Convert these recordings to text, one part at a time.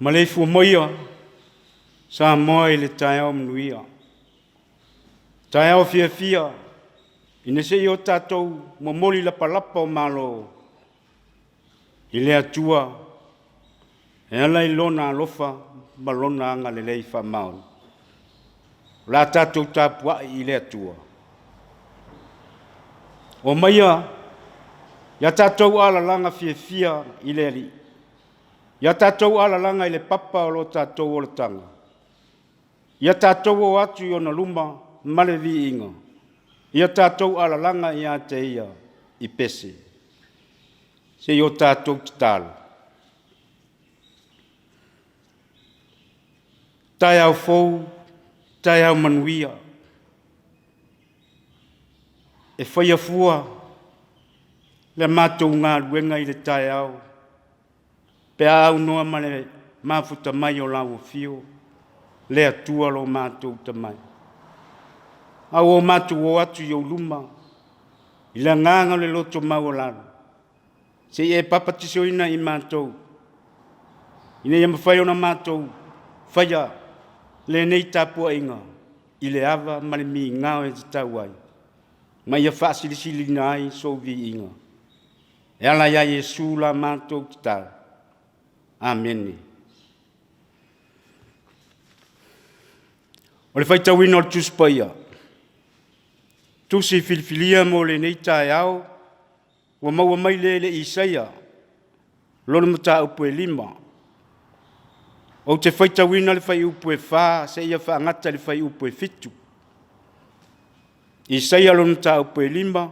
Maleifua maia Samoa i le taeao manuia. Taeao fiafia ina se i o tatou momoli lapalapa o malo i le Atua e ala i Lona alofa ma Lona agalelei faamaoni. O le a tatou tapuai i le Atua. Omaia ia tatou alalaga fiafia i le Alii, ia tatou alalaga i le papa o lo tatou olataga, ia tatou o atu i ona luma ma le viiga, ia tatou alalaga ia te ia i pese. Se i o tatou tatalo. Taeao fou, taeao manuia, e faia fua le matou galuega i le taeao pe a aunoa ma le mafuta mai o lau afio, le Atua lo matou tamai. A ua matou o atu i ou luma i le agaga o le loto maualalo, se i e papatisoina i matou, ina ia mafai ona matou faia lenei tapuaiga i le ava ma le migao e tatau ai, ma ia faasilisiliina ai sou viiga. E ala ia Iesu la matou tatalo. Amene. O le faitauina o le Tusi Paia, tusi filifilia mo lenei taeao, ua maua mai lea i le Isaia, lona mataupu e 5. Ou te faitauina le fuaiupu e 4 seia faagata i le fuaiupu e 7. Isaia lona mataupu e 5,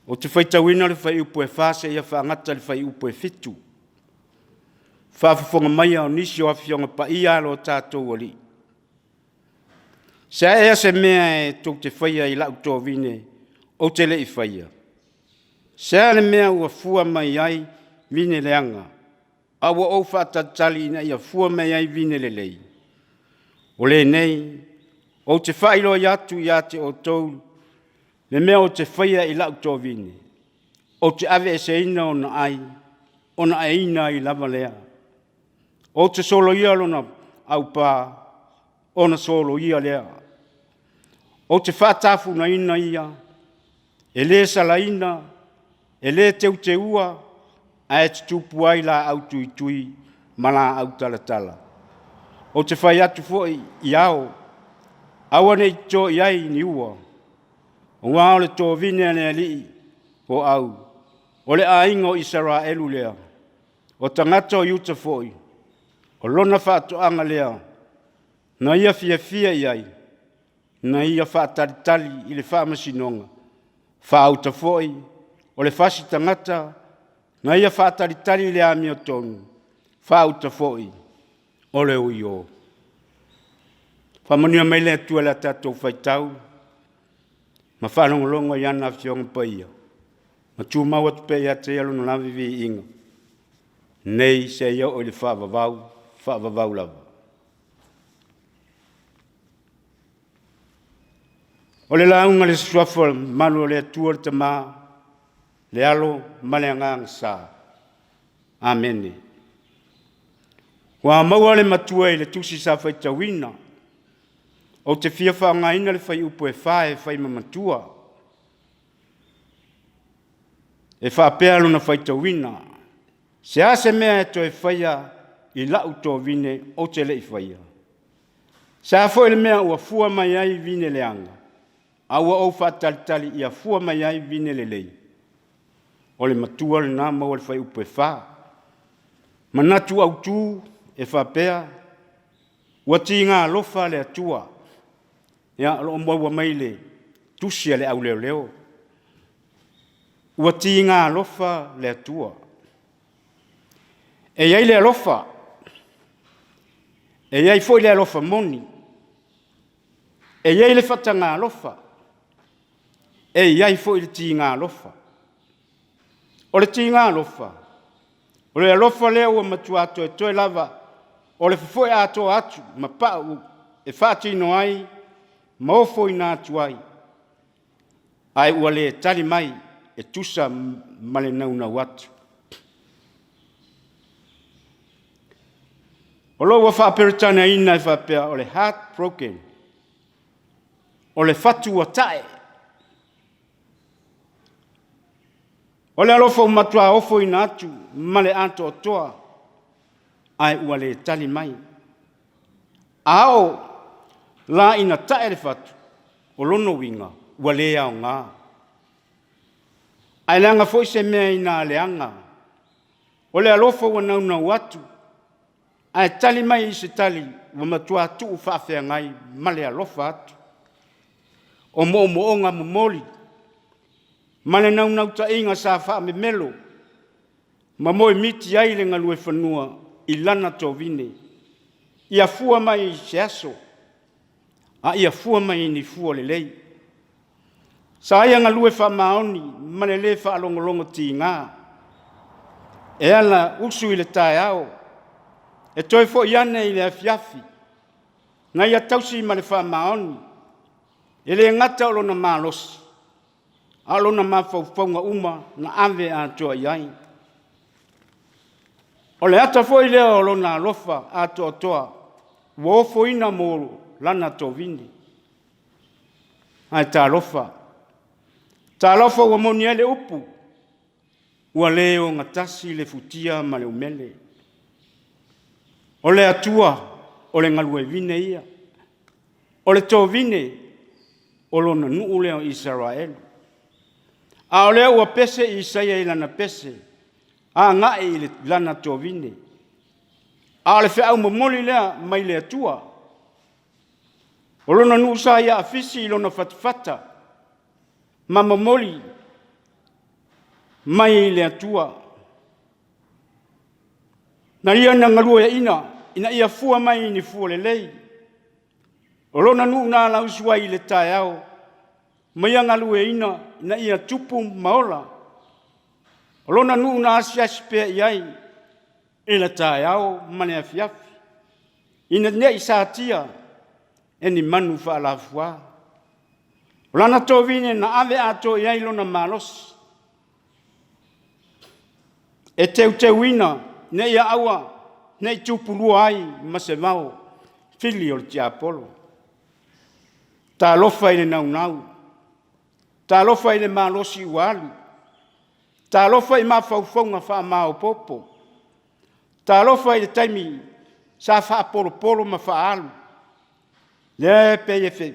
ou te faitauina le fuaiupu e 4 seia faagata i le fuaiupu e 7. Faafofoga maia o nisi o Afioga Paia a lo tatou Alii. Se a ea se mea e tou te faia i lau tovine ou te le i faia? Se a le mea ua fua mai ai vine leaga, a ua ou faatalitali ina ia fua mai ai vine lelei? O lenei, ou te faailoa atu ia te outou le mea ou te faia i lau tovine, ou te aveeseina ona ai, ona aiina ai lava lea. Ou te soloia lona aupa, ona soloia lea. Ou te faatafunaina ia, e le salaina, e le teuteua, ae tutupu ai laau tuitui ma laau talatala. Ou te fai atu foi i ao, aua ne i toto i ai ni ua, aua o le tovine a le Alii o au, o le aiga o Isaraelu lea, o tagata o Iuta foi, o lona faatoaga lea, na ia fiafia i ai, na ia faatalitali i le faamasinoga, faauta foi o le fasi tagata, na ia faatalitali i le amiotonu, faauta foi o le uio. Faamanuia mai le Atua i la tatou faitau ma faalogologo i ana Afioga Paia, ma tumau atu pea ia te ia lona lava viiga, nei seia oo i le faavavau, faavavau lava. O le lauga i le Suafa Mamalu o le Atua le Tama, le Alo ma le Agaga Sa. Amene. Ua maua le matua i le tusi sa faitauina. Ou te fia faaaogaina le fuaiupu e 4 e fai ma matua. E faapea lona faitauina, se a se mea e toe faia i lau tovine ou te le i faia. Se a foi le mea ua fua mai ai vine leaga, a ua ou faatalitali ia fua mai ai vine lelei. O le matua lena maua le fuaiupu e 4. Manatu autu e faapea, ua tiga alofa le Atua. Ia, o lo o maua mai le tusi a le auleoleo. Ua tiga alofa le Atua. E i ai le alofa, e i ai foi le alofa moni, e i ai le faataga alofa, e i ai foi le tiga alofa. O le tiga alofa, o le alofa lea ua matua toetoe lava o le fofoe atoa atu ma pau e faatino ai ma ofoina atu ai, ae ua le tali mai e tusa ma le naunau atu. O lo o ua faa-Peretaniaina e faapea o le heart broken, o le fatu ua ta'e. O le alofa ua matua ofoina atu ma le atoatoa, ae ua le tali mai. A oo la ina ta'e le fatu, o lona uiga ua le aoga. Ae leaga foi se mea ina leaga, o le alofa ua naunau atu, ae tali mai i se tali ua matua tuu faafeagai ma le alofa atu. O moomooga momoli ma le naunautaiga sa faamemelo ma moemiti ai le galuefanua i lana tovine, ia fua mai i se aso, a ia fua mai i ni fua lelei. Sa ia galue faamaoni ma le le faalogologo tiga, e ala usu i le taeao, e toe foi ane i le afiafi, na ia tausi ma le faamaoni, e le gata o lona malosi, a o lona mafaufauga uma na ave atoa i ai. O le ata foi lea o lona alofa atoatoa ua ofoina mo lana tovine. Ae talofa, talofa ua moni ai le upu, ua le ogatasi le futia ma le umele. O le Atua o le galuevine ia, o le tovine o lona nuu lea o Isaraelu. A o lea ua pese Isaia i lana pese, agai i lana tovine. A o le feau momoli lea mai le Atua. O lona nuu sa ia afisi i lona fatafata ma momoli mai i le Atua. Na ia na galueaina ina ia fua mai i ni fua lelei. O lona nuu na alausu ai i le taeao ma ia galueaina ina ia tupu ma ola. O lona nuu na asiasi pea i ai i le taeao ma le afiafi, ina ne i satia e ni manu faalafua. O lana tovine na ave atoa i ai lona malosi, e teuteuina ina ia aua ne i tupulua ai ma se vao fili o le tiapolo. Talofa i le naunau, talofa i le malosi ua alu, talofa i mafaufauga faamaopoopo, talofa i le taimi sa faapolopolo ma faaalu, lea e pei e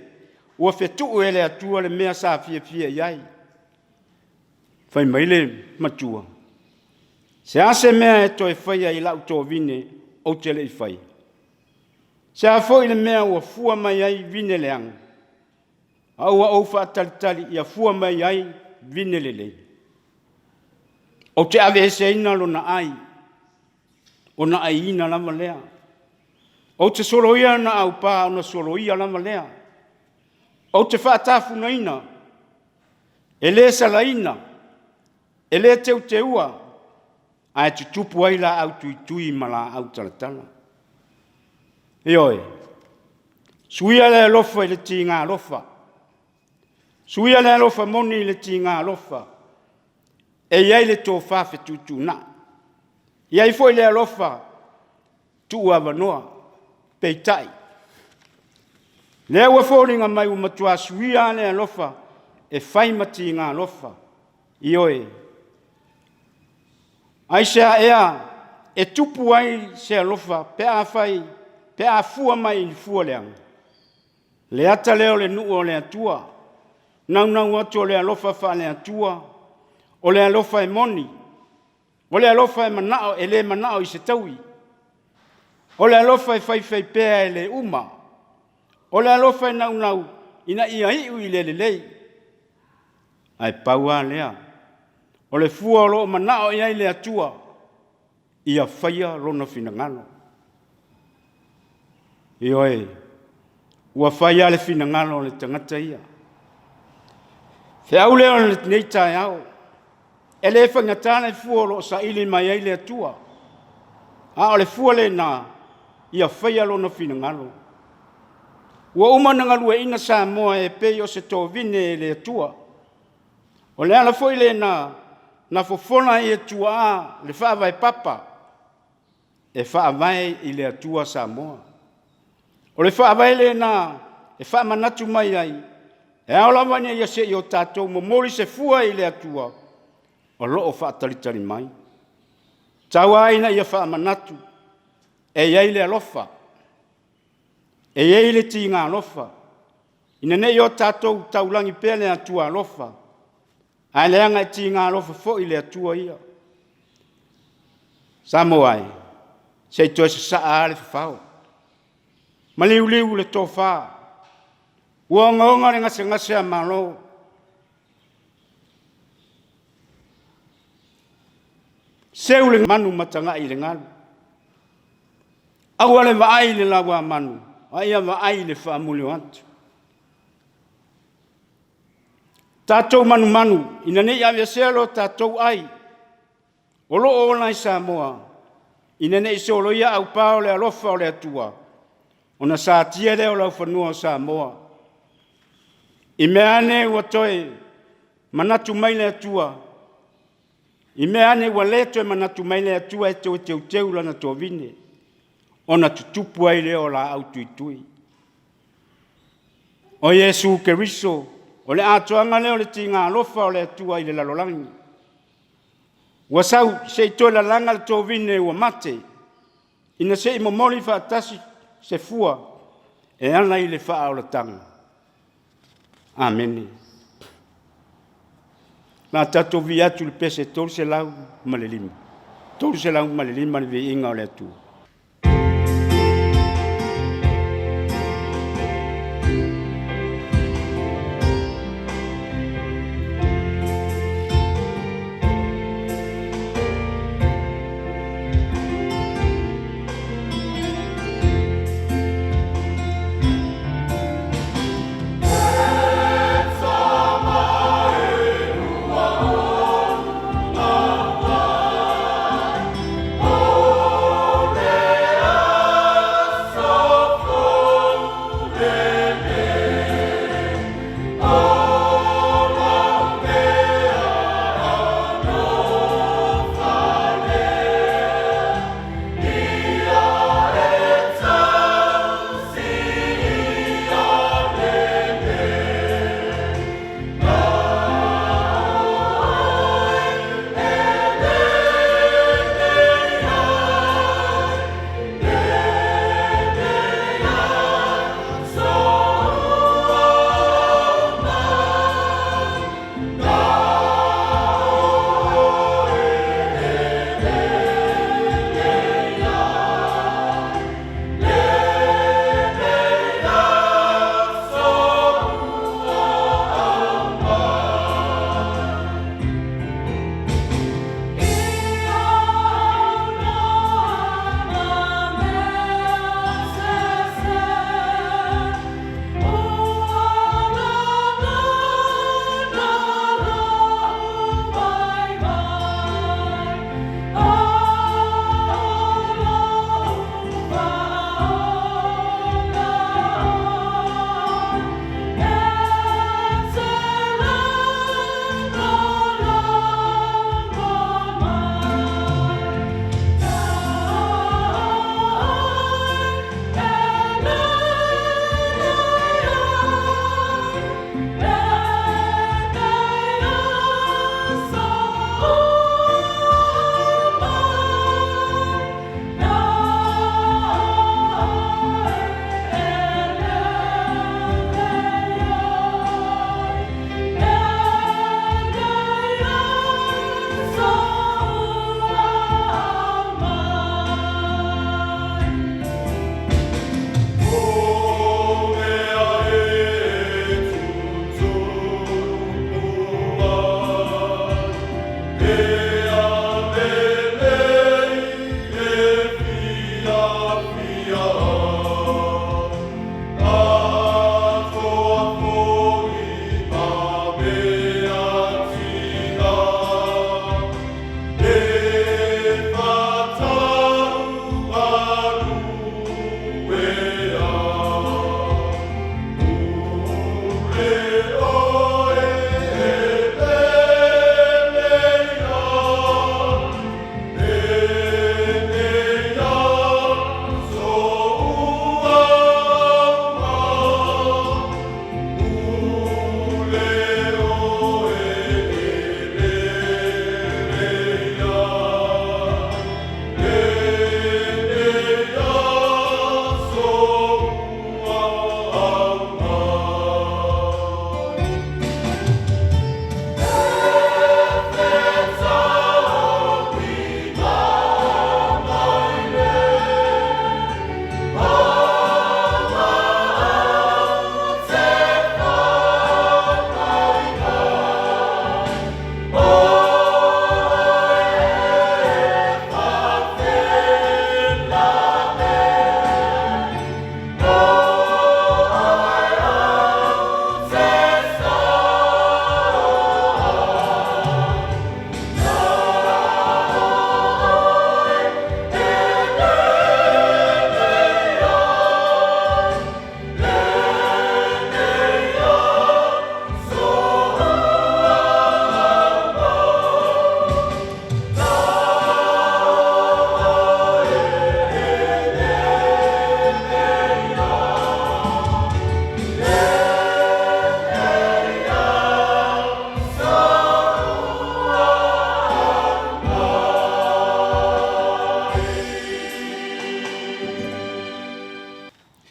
ua fetuu e le Atua le mea sa fiafia i ai. Fai mai le matua, se a se mea e toe faia i lau tovine ou te le i faia? Se a foi le mea ua fua mai ai vine leaga, a ua ou faatalitali ia fua mai ai vine lelei? Ou te aveeseina lona ai, ona aiina lava lea. Ou te soloia lona aupa, ona soloia lava lea. Ou te faatafunaina, e le salaina, e le teuteua, ae tutupu ai laau tuitui ma laau talatala. Ioe, suia le alofa i le tiga alofa, suia le alofa moni i le tiga alofa, e i ai le tofa fetuutuunai, e i ai foi le alofa tuuavanoa, peitai, lea ua foliga mai ua matua suia lava le alofa e fai ma tiga alofa. Ioe. Aisea ea e tupu ai se alofa pe a fai, pe a fua mai i fua leaga? Le ata lea o le nuu o le Atua, naunau atu o le alofa faale-Atua, o le alofa e moni, o le alofa e manao, e le manao i se taui, o le alofa e faifaipea e le uma, o le alofa e naunau ina ia iu i le lelei. Ae pau lava lea, o le fua o lo o manao i ai le Atua. Ia faia lona finagalo. Ioe, ua fai lava le finagalo o le tagata ia. Feau lea o lenei taeao, e le faigata le fua o lo o saili mai ai le Atua, a o le fua lena, ia faia lona finagalo. Ua uma ona galueaiina Samoa e pei o se tovine e le Atua. O le ala foi lena na fofola ai e tuaa le faavae papa e faavae i le Atua Samoa. O le faavae lena e faamanatu mai ai, e ao lava ina ia se i o tatou momoli se fua i le Atua o lo o faatalitali mai. Tau lava ina ia faamanatu, e i ai le alofa, e i ai le tiga alofa, ina ne i o tatou taulagi pea le Atua alofa, ae leaga e tiga alofa foi le Atua ia. Samoa e, se i toe sasaa lava le fafao, ma liuliu le tofa, ua ogaoga le gasegase a Malo, seu le manu matagai i le galu, aua le vaai i le lauamanu, a ia vaai i le faamulioatu. Tatou manumanu ina ne i aveesea lo tatou ai o lo o ola ai Samoa, ina ne i soloia aupa o le alofa o le Atua, ona satia lea o laufanua o Samoa. I mea ane ua toe manatu mai le Atua, i mea ane ua le toe manatu mai le Atua e toe teuteu lana tovine, ona tutupu ai lea o laau tuitui. O Iesu Keriso, o le atoaga lea o le tiga alofa o le Atua i le lalolagi. Ua sau se i toe lalaga le tovine ua mate, ina se i momoli faatasi se fua e ala i le faaolataga. Amene. O le a tatou vivii atu i le pese 305, 305 le viiga o le Atua.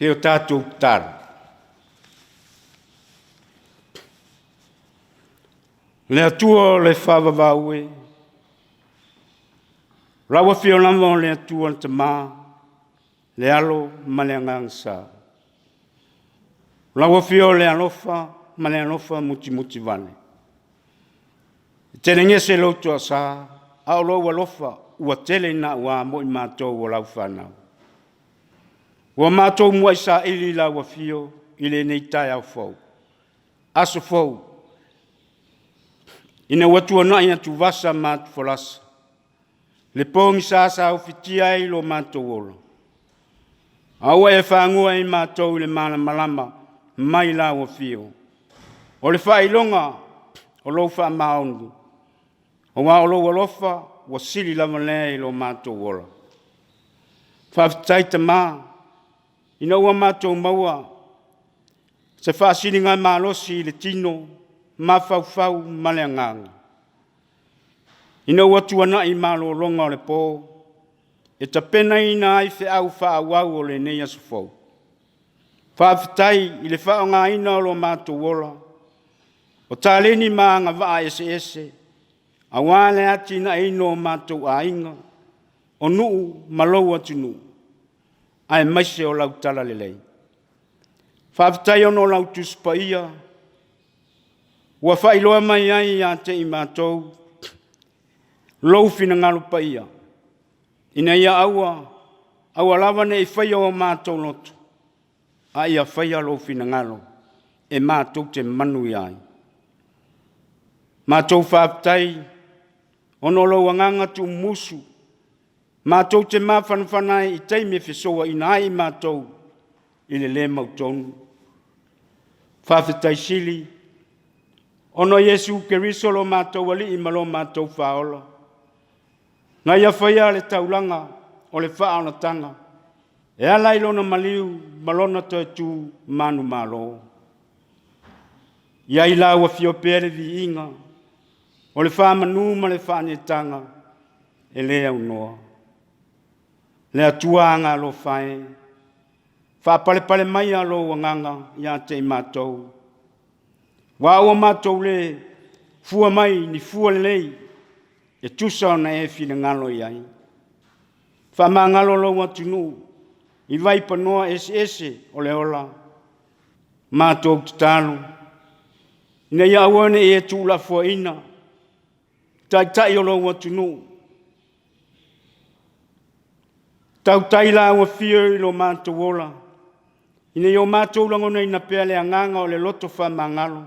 Se o tatou tatalo. Le Atua o le faavavau e, lau afio lava o le Atua le Tama, le Alo ma le Agaga Sa. Lau afio o le alofa ma le alofa mutimutivale. E telegese lou toasa, a o lou alofa ua tele ina ua mo i matou o lau fanau. Ua matou muai saili i lau afio i lenei taeao fou, aso fou, ina ua tuanai atuvasa ma atufolasa, le pogisa sa ufitia ai lo matou ola, a ua e fagua i matou i le malamalama mai lau afio. O le faailoga o lou faamaoni, aua o lou alofa ua sili lava lea i lo matou ola. Faafetai Tama, ina ua matou maua se faasiligamalosi i le tino, mafaufau ma le agaga, ina ua tuanai malologa o le po, e tapenaina ai feau faaauau o lenei aso fou. Faafetai i le faaaogaina o lo matou ola, o taleni ma agavaa eseese, aua le atinaeina o matou aiga, o nuu ma lou atunuu, aemaise o lau talalelei. Faafetai ona o lau Tusi Paia ua faailoa mai ai ia te i matou lou finagalo paia, ina ia aua, aua lava ne i faia o matou loto, a ia faia lou finagalo e matou te manuia ai. Matou faafetai ona o lou agaga tuumumusu, matou te mafanafana ai i taimi e fesouaina ai matou i le le mautonu. Faafetai sili ona o Iesu Keriso lo matou Alii ma lo matou Faaola, na ia faia le taulaga o le faaolataga e ala i lona maliu ma lona toe tu manumalo. I ai lau afio pea le viiga o le faamanu ma le faaneetaga e le aunoa. Le Atua agalofa e, faapalepale maia lou agaga ia te i matou, aua ua matou le fua mai ni fua lelei e tusa ona e finagalo i ai. Faamagalo lou atunuu i vaipanoa eseese o le ola. Matou tatalo, ina ia aua ne i e tuulafoaiina Taitai o lou atunuu. Tautai lau Afio i lo matou ola, ina ia o matou lagonaina pea le agaga o le loto faamagalo,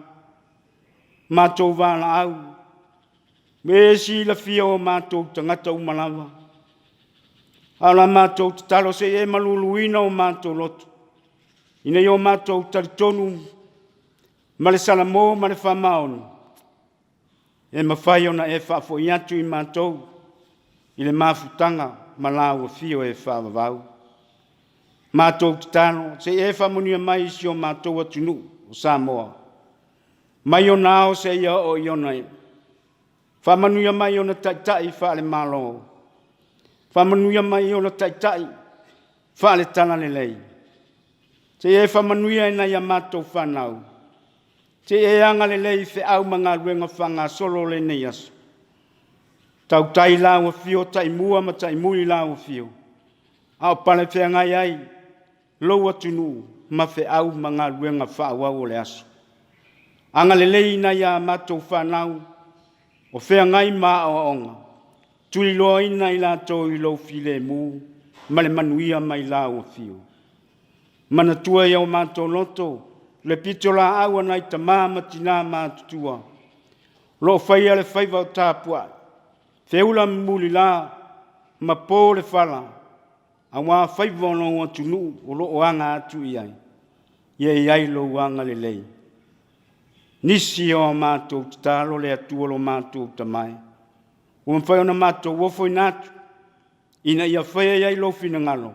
matou valaau, ma e silafia o matou tagata uma lava. A o la matou tatalo, se i e maluluina o matou loto, ina ia o matou talitonu ma le salamo ma le faamaoni, e mafai ona e faafoi atu i matou i le mafutaga ma lau afio e faavavau. Matou tatalo, se i e faamanuia mai i si o matou atunuu o Samoa, mai ona ao seia oo i ona iu. Faamanuia mai i ona taitai faale-Malo, faamanuia mai i ona taitai faale-Talalelei. Se i e faamanuia i nai a matou fanau, se i e agalelei i feau ma galuega faagasolo o lenei aso. Tautai lau afio taimua ma taimuli lau afio, a o palefeagai ai lou atunuu ma feau ma galuega faaauau o le aso. Agalelei i nai a matou fanau o feagai ma aoaoga, tuliloaina i latou i lou filemu ma le manuia mai lau afio. Manatua i o matou loto le pitolaau a nai tama ma tina matutua, o lo o faia le faiva o tapuai, feula mulila ma po le fala, aua faiva o lou atunuu o lo o aga atu i ai, ia i ai lou agalelei. Nisi o a matou tatalo le Atua lo matou Tama e, ua mafai ona matou ofoina atu, ina ia faia i ai lou finagalo,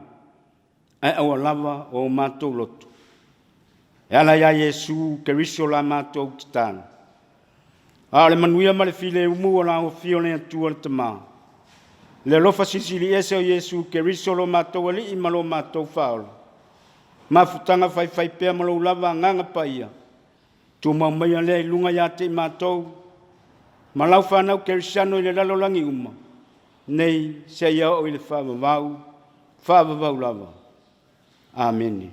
ae aua lava o matou loto. E ala ia Iesu Keriso la matou tatalo. A o le manuia ma le filemu o lau Afio le Atua le Tama, le alofa silisili ese o Iesu Keriso lo matou Alii ma lo matou Faaola. Mafutaga faifaipea ma lou lava Agaga Paia, tumau maia lea i luga ia te i matou, ma lau fanau kerisiano i le lalolagi uma, nei seia oo i le faavavau, faavavau lava. Amene.